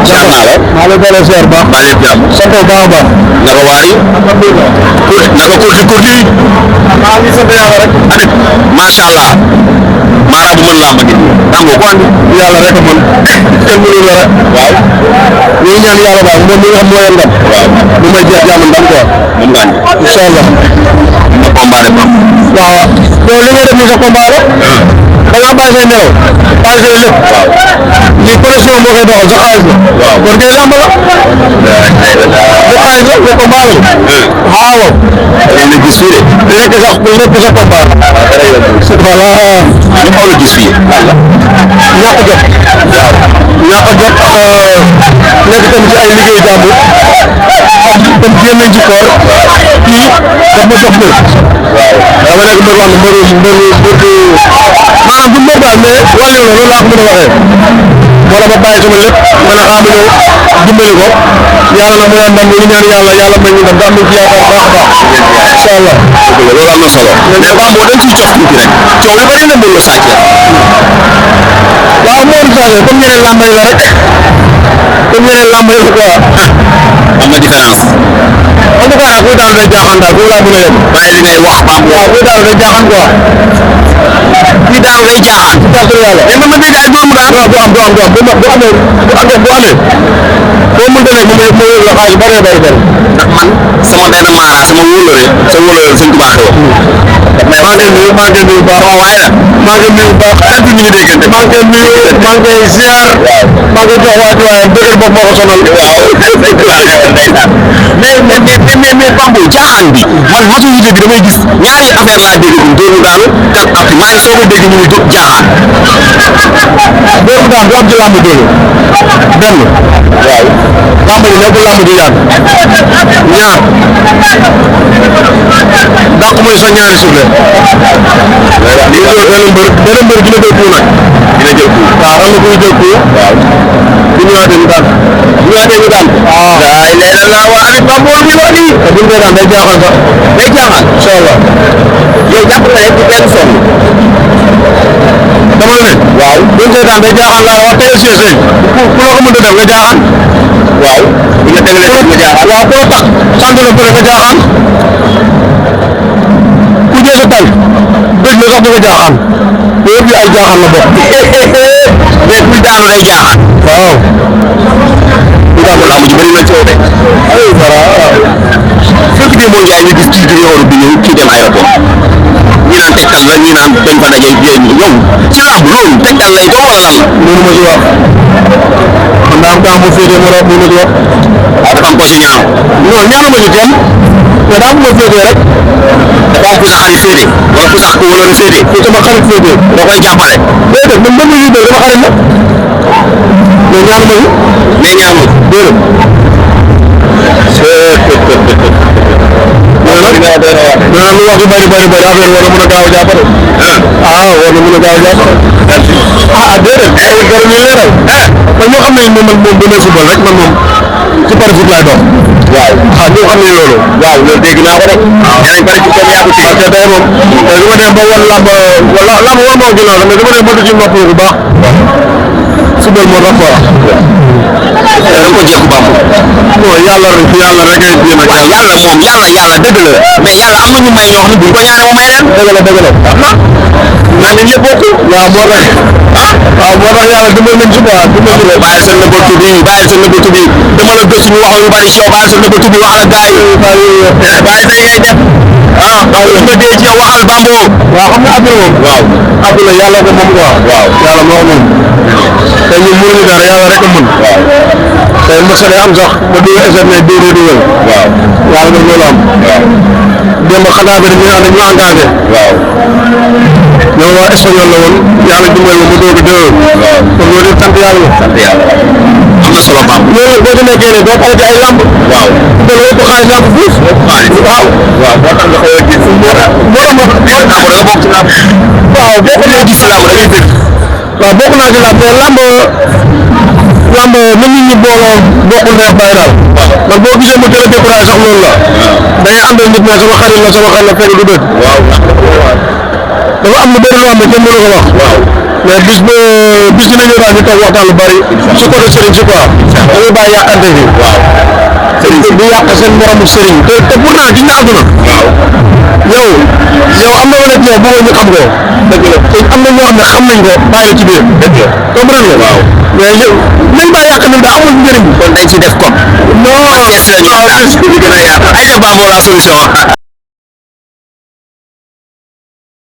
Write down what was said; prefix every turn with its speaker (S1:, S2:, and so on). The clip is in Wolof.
S1: Cheikh naa la.
S2: maa ngi lay ziar baax.
S1: maa ngi jàmm.
S2: sant bu baax a baax.
S1: naka waay. naka kurti.
S2: maa ngi sant yàlla rek.
S1: Habib macha allah. maanaam bu mën làmb gi. tàngo ko andi.
S2: yàlla rek a mën. kenn mënu la rek.
S1: waaw.
S2: ñu ngi ñaan yàlla daal moom mi nga xam moo leen ndam.
S1: waaw.
S2: bu may jeex jàmm ndam quoi.
S1: moom nga andi.
S2: incha allah.
S1: na combat de pam.
S2: waaw. yow li nga def ni sa combat la. da ngaa bàyyi say nelaw. bàyyi say lépp.
S1: waaw.
S2: lii pression moo koy doxal sa xaalis la.
S1: waaw.
S2: kon kay lamb la. bu xaalis la bu combat la. waaw.
S1: dañ la gis fii de.
S2: lépp sax combat la. voilà.
S1: ñu xaw la gis fii.
S2: ñàkk jot.
S1: waaw.
S2: ñàkk jot nekk tam ci ay liggéey jàmbur tam génn nañ ci koor kii daf ma jox mbër dama nekk mbër wax mbër maanaam du mbër daal mais wàllu la loolu laa ko mën a waxee moo tax ma bàyyi sama lépp ma ne xaaral ma ñëw dimbali ko yàlla na mu naan ndam ñu ñaan yàlla may ñu ndam da am nañ ci yaakaar baax a baax incha allah
S1: loolu am na solo. mais Bambo dañ ciy jox tuuti rek. coow li bari na Modou Lo Sa Thiès.
S2: waaw Modou Sa Thiès comme ñeneen làmb yi la rek comme ñeneen làmb yi la quoi.
S1: am na différence.
S2: en tout cas kuy daal day jaaxaan daal foofu laa mën a yem.
S1: bàyyi li ngay wax Bambo.
S2: waaw kuy daal day jaaxaan quoi.
S1: kii daaw day jaaxaan.
S2: ci kàttan yàlla.
S1: mais man ma dégg ay doomu daal.
S2: waaw bu amee boo mënta nekk mu yëg la xaalis bëree bëri.
S1: ndax man sama benn maara sama wóolare sëñ Tuubaa xew.
S2: maa ngi nuyu baax
S1: waaye nag.
S2: maa ngi nuyu baax
S1: xeetu ñu ngi déggante.
S2: maa ngi nuyu maa ngi ziar. maa ngi jox waati waaye dëgër bopp moo ko sonal.
S1: waaw sëñ Tuubaa xew ndeysaan. mais Bambo jaaxaan bi man mosuñu dégg damay gis ñaari affaire laa dégg ñu dóomu daanu te ak maa ngi soog a dégg ñu ngi jaaxaan.
S2: dóomu daan du am ci làmb dóomu benn.
S1: waaw.
S2: làmb ji nekkul làmb ju yàgg. ñaar dàq mooy sa ñaari suuf leen. ñu jël benn mbër dina jël coup nag.
S1: dina jël coup.
S2: waaw am na ku ñu jël coup.
S1: waaw.
S2: bu ñëwaatee ñu daan.
S1: bu ñëwaatee ñu daan.
S2: waaw.
S1: daa yi leen la waa Habib Bambo li ñu wax nii.
S2: te bu ñu koy daan day jaaxal sax.
S1: day jaaxaan.
S2: incha allah.
S1: yow jàpp nga ne ci benn sonn.
S2: dama ne.
S1: waaw.
S2: bu ñu koy daan day jaaxal laa wax tey SSC. ku la ko mën a def nga jaaxal.
S1: waaw. bu ñu tegalee nga jaaxaan.
S2: waaw ku la tax sant la bëre nga jaaxal. ku jël sa tànk dëgg la sax di nga jaaxal. loolu ay jaaxal la bokk.
S1: mais kuy daanu day jaaxaan.
S2: waaw.
S1: lamb ji bëri na coow de.
S2: ay dara.
S1: fekk de moo jaay ñu gis kii jógee Europe bi ñëw kii dem aéroport ñi naan tegtal la ñi naan dañ fa daje yow ci lamb loolu tegtal lay doon wala lan la.
S2: mënu ma ci wax. man daa am mu féetee ma mënu ma ci wax.
S1: waaw dafa am ko ci ñaan.
S2: non ñaanu ma ci kenn. mais daa am ma féetee rek.
S1: dafa am ku sa xarit féete wala ku sax ku wala la féete.
S2: ku sama xarit féetee.
S1: da koy jàppale.
S2: déedéet man mën nañu dama xarit la. mais ñaanu ma ci.
S1: mais ñaanul.
S2: déedéet. mais lu wax ju bari affaire war na mën a gaaw a jàppale. war na mën a gaaw a jàppale. déedéet. jarul ñu leeral. man ñoo xam ne moom bu ne football rek man moom ci pari foot laay dox.
S1: waaw.
S2: ñoo xam ne loolu.
S1: waaw loolu dégg naa ko rek. dinañ bari ci kenn yaa ko téye.
S2: parce que tey moom tey du ma dem ba wan lamb lamb war moo ginnaaw mais du ma dem ba du ci nopp bu baax. football moo tax quoi.
S1: da nga ko jékku Bambo.
S2: non yàlla rek ay jéem a.
S1: waaw yàlla moom yàlla dëgg la. mais yàlla am na ñu may ñoo xam ne buñ ko ñaanee mu may leen.
S2: dëgg la.
S1: mais ñun ñëpp bokk.
S2: waaw moo tax. waaw moo tax yàlla dimbali nañ ci quoi dimbali nañ.
S1: bàyyi seen nëbbatu bi dama la gëstu ñu wax lu bari ci yow bàyyi seen nëbbatu bi wax la gars yi. bàyyi tey ngay def. nga dee ci yow waxal Bambo.
S2: waaw xam nga àdduna moom.
S1: waaw
S2: àdduna yàlla ko moom quoi.
S1: waaw
S2: yàlla moo ko moom. te ñun mënuñu dara yàlla rek a mën.
S1: waaw
S2: tey mos a am sax ba du SN ne dugal.
S1: waaw
S2: yàlla def loolu am.
S1: waaw
S2: démb xanaa bi dañuy engagé.
S1: waaw
S2: ñoom waa espagnol la woon yàlla dimbali ma mu doog a déglu.
S1: waaw
S2: kon loolu yëpp sant yàlla la.
S1: sant yàlla am na solo Bambo.
S2: loolu boo ci nekkee ne doo pare ci ay lamb.
S1: waaw
S2: te loolu ëpp xaalis naa ko fuuf. waaw.
S1: waaw moo tax nga xëy a gis.
S2: moo tax
S1: da nga bokk ci lamb.
S2: waaw bokk naa
S1: gis lamb da ngay dégg.
S2: waaw bokk naa ci lamb mais lamb na nit ñi booloo bokkul neex bàyyi daal. man boo gisee mu teel a découragé sax loolu la. da ngay àndal nit ne sama xarit la fekk du dëgg.
S1: waaw
S2: dafa am lu bëri loo xam ne kenn mënu ko wax.
S1: waaw
S2: mais bis dina ñëw daal ñu toog waxtaan lu bari su côté Serigne si quoi dañuy bàyyi yàqante bi waaw Serigne bi yàq seen moromu Serigne te pourtant gis nga àdduna yow am na wala yow bëggoon ñu xam ko dëgg la te am na ñoo xam ne xam nañ ko bàyyi la ci biir dëgg la comprendre nga waaw mais yow nañ bàyyi yàqante bi daa amul njëriñ
S1: kon dañ ci def code
S2: non
S1: question ñu gën a yaatu ay Bambo la solution